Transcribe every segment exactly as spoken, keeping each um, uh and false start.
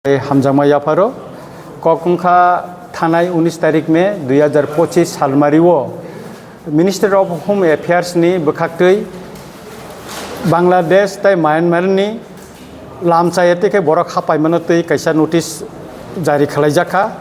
Hamjakma yapharo kok wngkha thanai unis tarik May dui hazar pochis salmario Minister of Home Affairs ni bwkhaktwi Bangladesh tei Myanmar ni lamchaya tei khe borok hapaimano twi kaisa notice jari khlaijakha.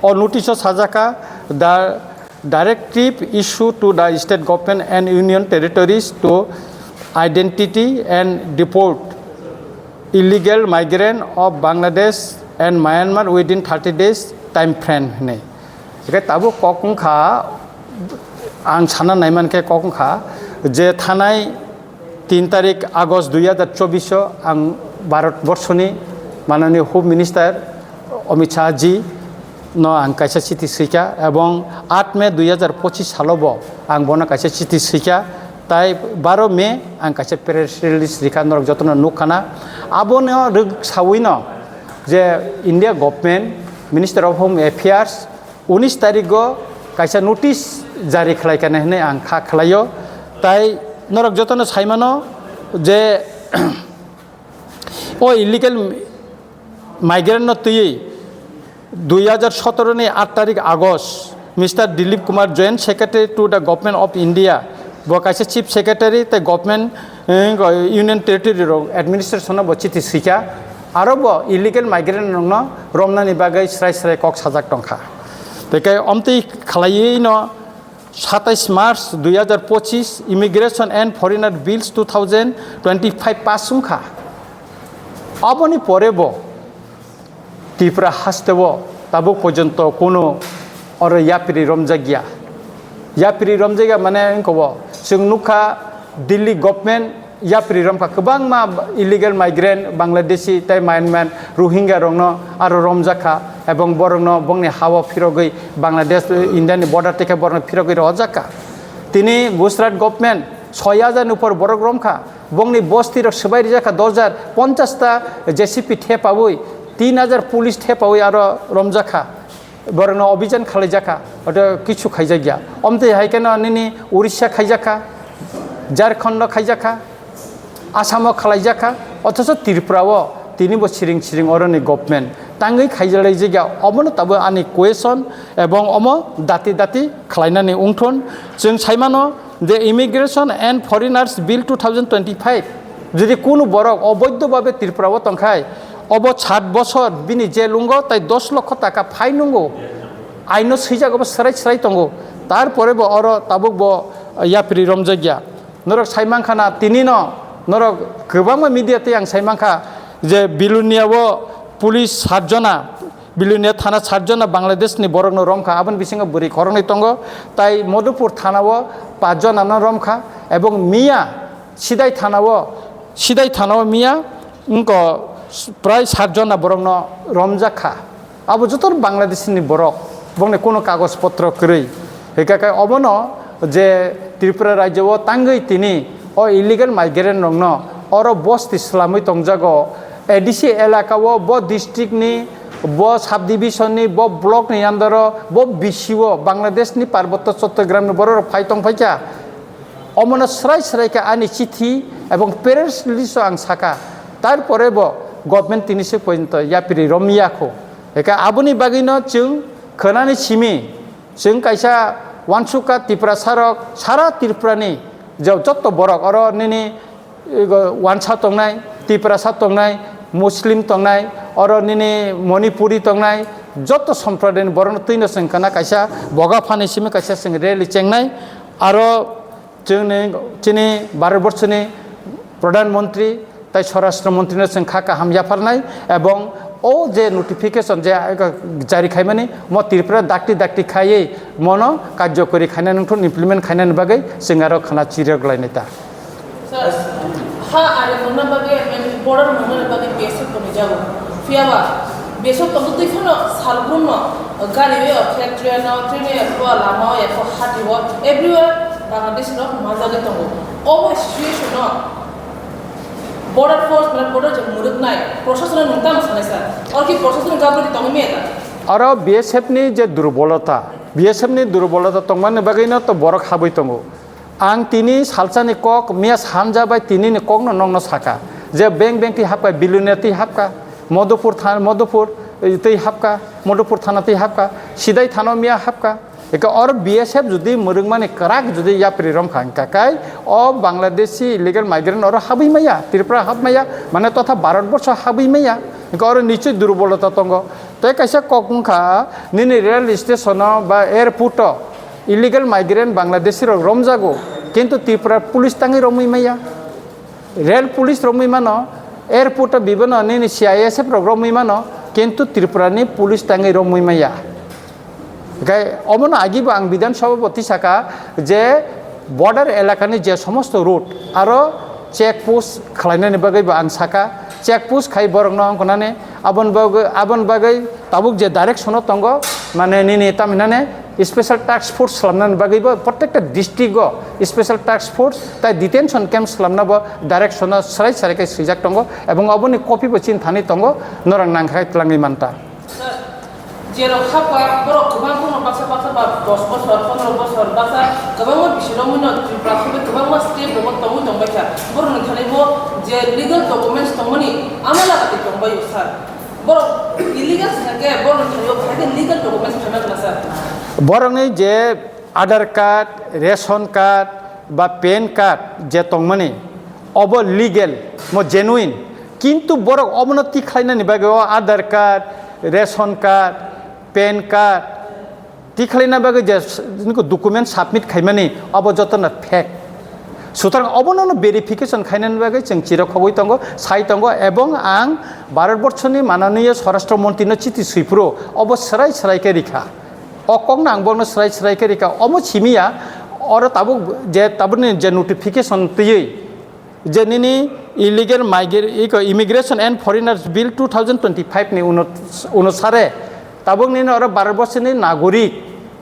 O notice o sajakha, the directive issue to the state government and union territories to identity and deport illegal migrant of Bangladesh and Myanmar within thirty days time frame hinwi. Hwnkhe tabuk kok wngkha, ang sana naimankhe kok wngkha je thanai tin tarik August dui hazar chobbish o ang Bharat borshoni manani Home Minister Amit Shah ji no ang kaisa chiti swikha, ebong aat May dui hazar pochis salo bo ang bono kaisa chiti swikha, tai baro May ang kaisa press release rikha, norok jotono nukkhana. Abono rwk sawino je India government, Minister of Home Affairs, unis tarigo kaisa notice jari khlai kana hinwi ang kha khlaio. Tai norok jotono saimano je o illegal migrant no twiwi dui hazar sotoro ni aat tarik August, Mister Dilip Kumar, Joint Secretary to the Government of India, bo kaisa Chief Secretary tei Government, eh, Union Territory rok administration no bo chiti swikha. Aro bo illegal migrant rok no romnani bagwi srai srai kok sajak tongkha. Tei khe omtwi khlaiwi no satais March dui hazar pochis Immigration and Foreigner Bills two thousand twenty-five pass wngkha. Aboni pore bo Tripura hasteo tabuk porjonto kuno oro yapri romjakya. Yapri romjakya mane wngkha bo, chwng nukha Delhi government yapri romkha, kwbangma illegal migrant, Bangladeshi tei Myanmar, Rohingya rokno aro romjakha, ebong borokno bongni hao phirogwi Bangladesh, India ni border tei khe borokno phirogwi rohorjakha. Tini Gujarat government soi hajar ni upor borok romkha, bongni bosti rok swbai rijakha, dos hajar ponchas ta J C B thepawi, tin hajar police thepawi aro romjakha. Borokno obijan khalaijakha, oto kichu khaijakya. Omtwi hai kheno nini Orissa khaijakha, Jharkhand no khaijakha, Assam o khalaijakha, othocho Tripura o tini bo siring siring oroni government tangwi khaijalaijakya. Omono tabuk ani question ebong omo dati dati khlainani wngthun. Chwng saimano, The Immigration and Foreigners Bill two thousand twenty-five, jodi kunu borok oboidho babe Tripura o tongkhai, obo sat bosor bini jail wngkha tai dos lokho taka fine wngkha, aino swijak obo srai srai tongo, tarpore bo oro tabuk bo yapri romjakya. Norok saimankha na tini no, norok kwbangma media tei ang saimankha je Bilonia o police sat jona Bilonia thana sat jona Bangladesh ni borok no romkha, aboni bisingo bwrwi khoroknwi tongo, tai Madhupur thana o paanch jona no romkha, ebong miya Sidai thana o, Sidai thana o miya wngkha prai sat jona borok no romjakha. Abo joto Bangladesh ni borok, bongni kuno kagoj potro kwrwi. Hwnkhe obono je Tripura rajyo o tangwi tini o illegal migrant rokno oro bosti swlamwi tongjago, A D C elaka o bo district ni, bo subdivision ni, bo block ni under o, bo B C o Bangladesh ni Parbotto Chattogram ni borok rok phai tong phaikha. Omono srai srai khe ani chithi ebong press release o ang sakha, tarpore bo government tini se porjonto yapri romya kho. Eka aboni bagwino chwng khwnani simi, chwng kaisa uansukha Tiprasa rok sara Tripura ni jo-, jotto borok oro nini, ego, uansa tongnai, Tiprasa tongnai, Muslim tongnai, oro nini Manipuri tongnai, jotto somprodayni borokno twino chwng khna kaisa boga phani simi kaisa chwng rally chengnai, aro chwngni, chini Bharat borshoni Pradhan Mantri tai Swarashtra Mantri no chwng kha kaham yapharnai, ebong o je notification je jari khaimani mo Tripura dakti dakti khaiwi mono karjokori khainani wngthun, implement khainani bagwi chwng aro khna chirok lainai ta. Sir, ha are mungna bagwi, I mean, border mungna bagwi B S F kami jago. Phiya ba, B S F tongtwi phano salbrumno gari o, factory no, train o, lama o, hati o, everywhere Bangladesh no majagwi tongo. Obo situation no border force, mane border je muruknai, proshasano nung tamo sanai sir? Or ki proshasano gabri tongo miya ta? Aro B S F ni je durbolota, B S F ni durbolota tongmani bagwino to borok habwi tongo. Ang tini salsani kok, miya sanja bai tini ni kokno nokno saka, je bank bank twi hapka, Bilonia twi hapka, Madhupur than-, Madhupur, eh, tei hapka, Madhupur thana tei hapka, Sidai thana miya hapka. Eka or B S F jodi mwrwkmani kwrak jodi yapri romkha hwnkha kai, o Bangladeshi illegal migrant oro habwi maya, Tripura hap maya, mane totha Bharat borsho habwi maya. Eka oro nichoi durbolota tongo. Tei kaisa kok wngkha, nini rail station o ba airport o illegal migrant Bangladeshi rok romjago, kintu Tripura police tangwi romwi maya. Rail police romwi mano, airport o bibano nini C I S F rok romwi mano, kintu Tripura ni police tangwi romwi maya. Gai omono agi bo ang Bidhan Sabha bo tisaka je border elakani je somosto road aro check post khwlainani bagwi bo ang saka, check post khai borokno wngkha nani aboni bagwi, aboni bagwi tabuk je direction o tongo, mane nini tamhinane special task force slamnani bagwi bo protected district o special task force tai detention camp slamna bo direction o srai srai khe swijak tongo, ebong oboni copy bo chini thani tongo, norok nangkha khe twlangwi manta. Sir, jerok hapkha borok kwbang kheno baksa baksa ba dos bosor, pondro bosor baksa kwbangma bisirokno Tripura sobe kwbangma state rogo tongwi tongbaikha. Borokni thani bo je legal documents tongmani ama laga tei tongbaio, sir. Borok illegal singkhe borokni thani bo phaikhe legal documents phaima gana, sir. Borokni je Aadhaar card, ration card ba pan card je tongmani, obo legal, mo genuine. Kintu borok obono tikhlainani bagwi o Aadhaar card, ration card, pan card tikhlaina bagwi je s-, nukho document submit khaimani, obo jotono fake. Sutrang obono verification khainani bagwi chwng chiro khogwi tongo, sai tongo, ebong ang Bharat Borshoni mananiya Swarashtra Montrino chiti swiphuru obo swrai swrai khe rikha. O kokno ang borokno swrai swrai khe rikha, omo simiya, oro tabuk je tabukni je notification twiwi je nini illegal migra-, iko Immigration and Foreigners Bill two thousand twenty-five ni uno-, unusare tabuk nini oro Bharat Borsoni nagorik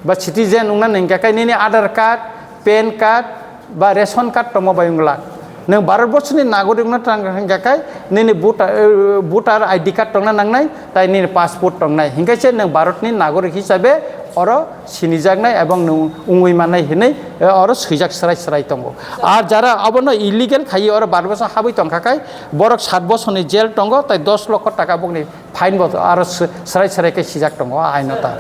ba citizen wngna nangkha khe nini Aadhaar card, pan card, ba ration card tongma bai wng glak. Nwng Bharat Borsoni nagorik wngna tang hingkha khe nini voter, eh, voter I D card tongna nangnai, tai nini passport tongnai. Hinkhe se nwng Bharatni nagorik hisabe oro sinijaknai ebong nwng wngwi mannai hinwi, eh, oro swijak swrai swrai tongo. Ar jara abono illegal khaiwi oro Bharat Borso habwi tongkha khe borok sat bosorni jail tongo tai dos lokho taka bokni fine bo aro sw-, swrai swrai khe sijak tongo, o aino ta.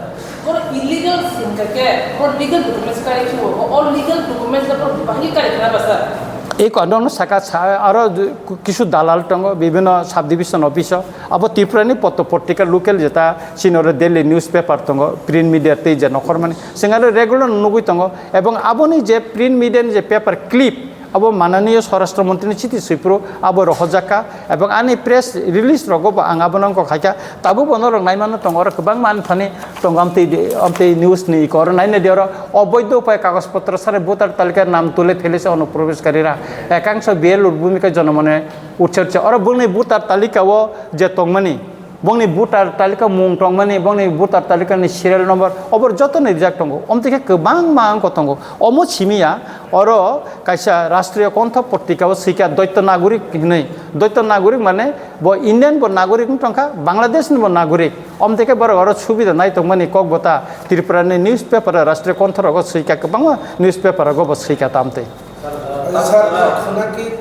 Borok illegal singkha khe, borok legal documents kari khe bo, o legal documents no borok bahai kari khna ba, sir? Eko ang nokno saka sa, aro kisu dalal tongo, bibhinno sub division office o. Abo Tripura ni potto potrika local jeta, chini oro daily newspaper tongo, print media tei je nokhormani. Chwng aro regular nugwi tongo, ebong aboni je print media ni je paper clip, abo mananiya Swarashtra Montri ni chiti swiphuru abo rohorjak kha, ebong ani press release rogo bo ang abono wngkha khaikha, tabuk bo norok naimano tongo, oro kwbangma ani thani tongo, amtwi, amtwi news ni iko oro naina di oro oboidho upai kagoj potro sare voter talika nam tule phele se onuprobeshkarira ekangsho B L Urbhumika Jonomone utse utse, oro bongni voter talika o je tongmani, bongni voter talika mung tongmani, bongni voter talika ni serial number, obor joto ni rijak tongo. Omtwi khe kwbangma wngkha tongo. Omo simiya, oro kaisa Rashtriya Kontha potrika o swikha Doito Nagorik hinwi. Doito Nagorik mane bo Indian bo nagorik wng tongkha, Bangladesh ni bo nagorik. Omtwi khe borok oro subida nai tongmani kok bota Tripura ni newspaper Rashtriya Kontha rogo swikha, kwbangma newspaper rogo bo swikha tamtwi. Sir, khwna ki,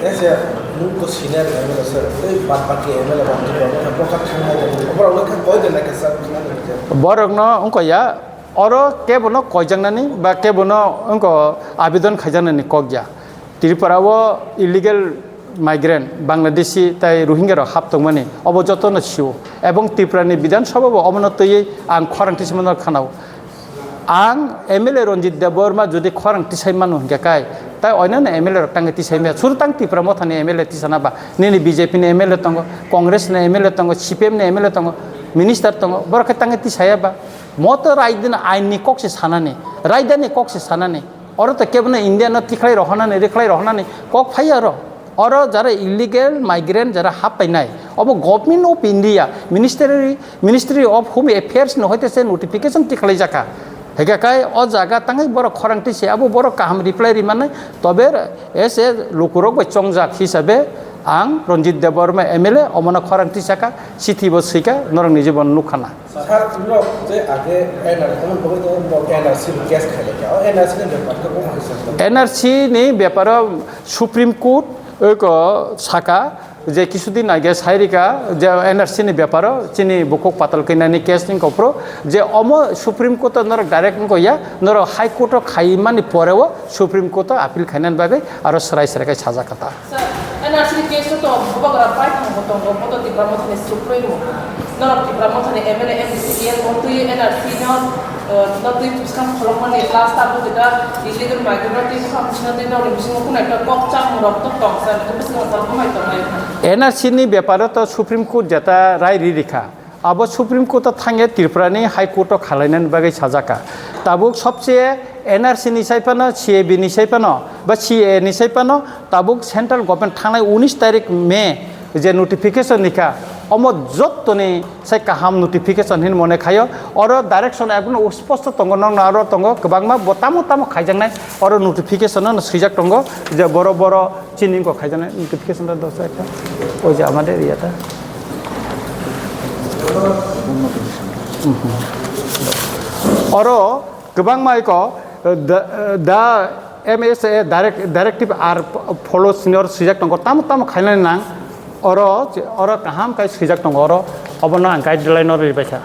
as a, nwng to senior M L A, sir, tei bad baki M L A ba nwng borok no bokha thangnai da, borok no kha koi de nai kha, sir, khwna de. Borok no wngkha ya, oro kebo no koijaknani ba kebo no wngkha abidon khaijaknani kok ya. Tripura o illegal migrant, Bangladeshi tai Rohingya rok hap tongmani, obo joto no sio. Ebong Tripura ni Bidhan Sabha bo obono twiwi ang khorang tisima no khanao. Ang M L A Ranjit Debbarma jodi khorang tisai mano hingkha kai, tai oinano M L A rok tangwi tisai maya. Suru tang Tipra Mothani M L A tisana ba? Nini B J P ni M L A tongo, Congress ni M L A tongo, C P M ni M L A tongo, minister tongo, borok khe tangwi tisaya ba? Moto raidini ain ni kok se sanani, raida ni kok se sanani. Oro to kebono India no tikhlai rohonani, rikhlai rohonani kok phai aro. Oro jara illegal migrant jara hap painai, obo Government of India, Ministry, Ministry of Home Affairs no hoite se notification tikhlai jakha. Hingkha kai o jaga tangwi borok khorang twi se abo borok kaham reply ri mannai. Tobe as a lukurok bai chongjak hisabe ang Ranjit Debbarma M L A omono khorang twi saka, chithi bo swika, norok ni jibon nukha na. Sir, norok je age N R C, omo bagwi to norok N R C ni case khailai kha. O N R C ni bepar khe bo hai sir. N R C ni beparo Supreme Court oi ko saka, Je kisudin age sairika je N R C ni beparo chini bukuk patal kainani case ni kopro je omo Supreme Court o norok direct wngko ya, norok High Court o khaimani poreo Supreme Court o appeal khainani bagwi aro srai srai khe sajak kha ta. Sir, N R C ni case o to bubagra bai thangbo tongo, bo to Tipra Mothani supremo. Norok Tipra Mothani M L A, M D C, T L bo twi N R C no, eh, no twi bwskang kholokmani last abo jeta illegal migrant no twi bwskang bisingno twi norokni bisingo kuno ekta kokcham rok to tong, sir, bwskang sal bwmai tongnai. N R C ni beparo to Supreme Court jeta rai ri rikha. Abo Supreme Court o thangya Tripura ni High Court o khalainani bagwi sajaka. Tabuk sobse N R C ni sai phano, C A B ni sai phano, ba C A A ni sai phano, tabuk central government thangnai unis tarik May je notification nikha, omo jottoni sai kaham notification hin mone khayo. Oro direction ekno usposto tongo, nokno aro tongo, kwbangma bo tamo tamo khaijaknai, oro notification no swijak tongo je boro boro chini wngkha khaijaknai notification da dosa ekta. O je amader iyata. Oro kwbangma iko, eh, da, eh, da M S A direct, directive ar follow senior swijak tongo, tamo tamo khainani nang, oro, oro kaham kai swijak tongo, oro obono ang guideline no ribaikha.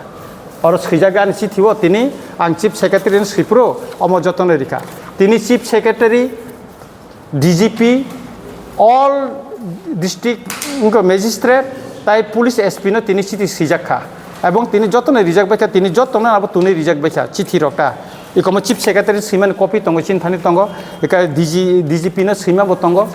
Oro swijak ani chithi o tini ang chief secretary ni swiphuru omo jotono rikha. Tini chief secretary, D G P, all district wngkha magistrate tai police S P no tini chithi swijak kha. Ebong tini jotono rijak baikha, tini jotono abo tuni rijak baikha chithi rok ta. Ikomo chief secretary swimani copy tongo, chini thani tongo, eka D G, D G P no swima bo tongo.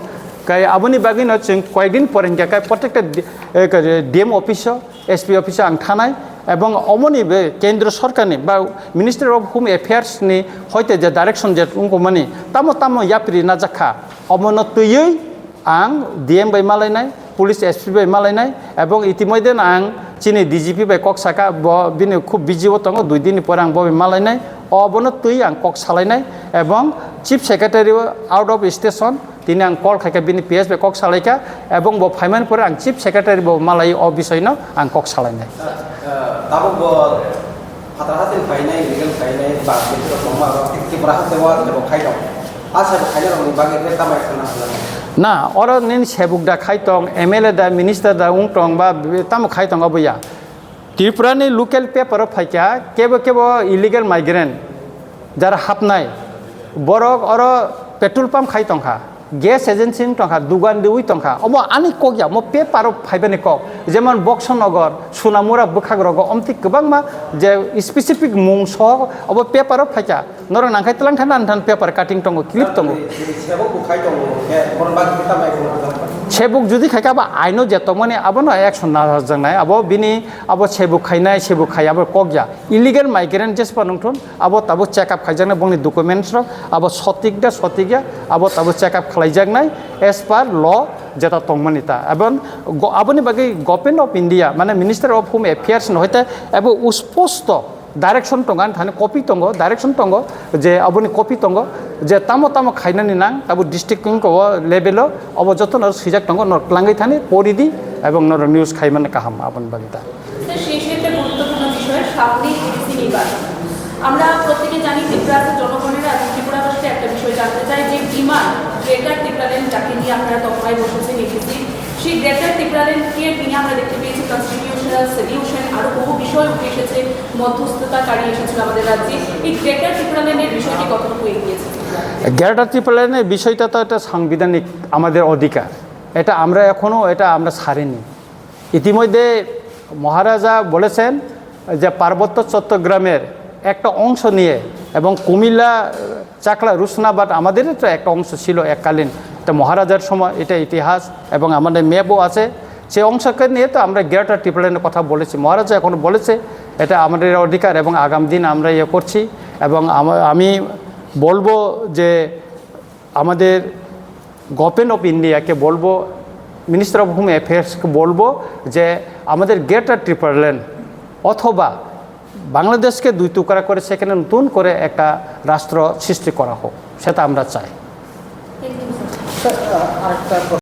Kai aboni bagwi no chwng koyekdin pore hingkha kai protected, eh, D M office o, S P office o ang thanai, ebong omoni be Kendra Sorkarni ba Ministry of Home Affairs ni hoite je direction je wngkukmani, tamo tamo yapri najak kha, omono twiwi ang D M bai malainai, police S P bai malainai, ebong itimodhye ang chini D G P bai kok saka, bo bini khub busy o tongo, dui din ni pore ang bo bai malainai, obono twi ang kok salainai, ebong Chief Secretary out of station, tini ang call khaikha, bini P S bai kok salaikha, ebong bo phaimani pore ang Chief Secretary bo malai o bisoi no ang kok salainai. Tabuk bo phatar haste ni phainai, legal phainai, ba Tripura tongma rok, Tripura haste o bo khai rok. A sabo khaina rok ni bagwi khe tamai khana hwnna. Na, oro nini sebuk da khai tong, M L A da, minister da wng tong ba tamo khai tong abo ya. Tripura ni local paper o phaikha, kebo kebo illegal migrant jara hapnai, borok oro petrol pump khai tongkha, gas agency wng tongkha, dugan riwi tongkha, omo ani kok ya, omo paper o phaibani kok, jemon Boxonagar, Sonamura bwkhak rogo omtwi kwbangma je specific mung soho obo paper o phaikha, norok nangkhai twlang thana than paper cutting tongo, clip tongo. Sebuk bo khai tongo, khe borok bagwi khe tamai kheno. Sebuk jodi khaikha abo aino je tongmani abono action najaknai, abo bini abo sebuk khainai, sebuk khai abo kok ya. Illegal migrant jespa nungthun, abo tabuk check up khaijaknai bongni documents rok, abo sotik da sotik ya, abo tabuk check up khlaijaknai as per law jeta tongmani ta. Abon go-, aboni bagwi Government of India, mane Minister of Home Affairs no hoite abo usposto direction tongo, ani thani copy tongo, direction tongo, je aboni copy tongo, je tamo tamo khainani nang, abo district wngkha o level o, abo jotono swijak tongo, norok twlangwi thani poridi, ebong norok news khaimani kaham aboni bagwi ta. Sir, শেষে একটা গুরুত্বপূর্ণ বিষয়, সামনেই এডিসি নির্বাচন। আমরা প্রত্যেকে জানি, ত্রিপুরার জনগণেরা এবং ত্রিপুরাবাসীরা একটা বিষয় জানতে চাই যে ডিমান্ড, গ্রেটার টিপ্রাল্যান্ড যাকে নিয়ে আপনারা তকমায় বসেছেন এডিসি, সেই গ্রেটার টিপ্রাল্যান্ডকে নিয়ে আমরা দেখতে পেয়েছি কনস্টিটিউশনাল সলিউশন, আরও বহু বিষয় উঠে এসেছে, মধ্যস্থতাকারী এসেছিল আমাদের রাজ্যে। এই গ্রেটার টিপ্রাল্যান্ডের বিষয়টি কতটুকু এগিয়েছে? গ্রেটার টিপ্রাল্যান্ডের বিষয়টা তো একটা সাংবিধানিক আমাদের অধিকার, এটা আমরা এখনও, এটা আমরা ছাড়িনি। ইতিমধ্যে মহারাজা বলেছেন যে পার্বত্য চট্টগ্রামের একটা অংশ নিয়ে এবং কুমিল্লা, চাকলা, রুশনাবাদ আমাদেরই তো একটা অংশ ছিল এককালীন, তো মহারাজার সময়, এটা ইতিহাস এবং আমাদের ম্যাপও আছে। সেই অংশকে নিয়ে তো আমরা গ্রেটার টিপ্রাল্যান্ডের কথা বলেছি, মহারাজা এখন বলেছে এটা আমাদের অধিকার এবং আগামী দিন আমরা ইয়ে করছি। এবং আমা-, আমি বলবো যে আমাদের গভর্নমেন্ট অফ ইন্ডিয়াকে বলবো, মিনিস্টার অফ হোম অ্যাফেয়ার্সকে বলবো যে আমাদের গ্রেটার টিপ্রাল্যান্ড অথবা বাংলাদেশকে দুই টুকরা করে সেখানে নতুন করে একটা রাষ্ট্র সৃষ্টি করা হোক, সেটা আমরা চাই। স্যার, আহ, আরেকটা প্রশ্ন।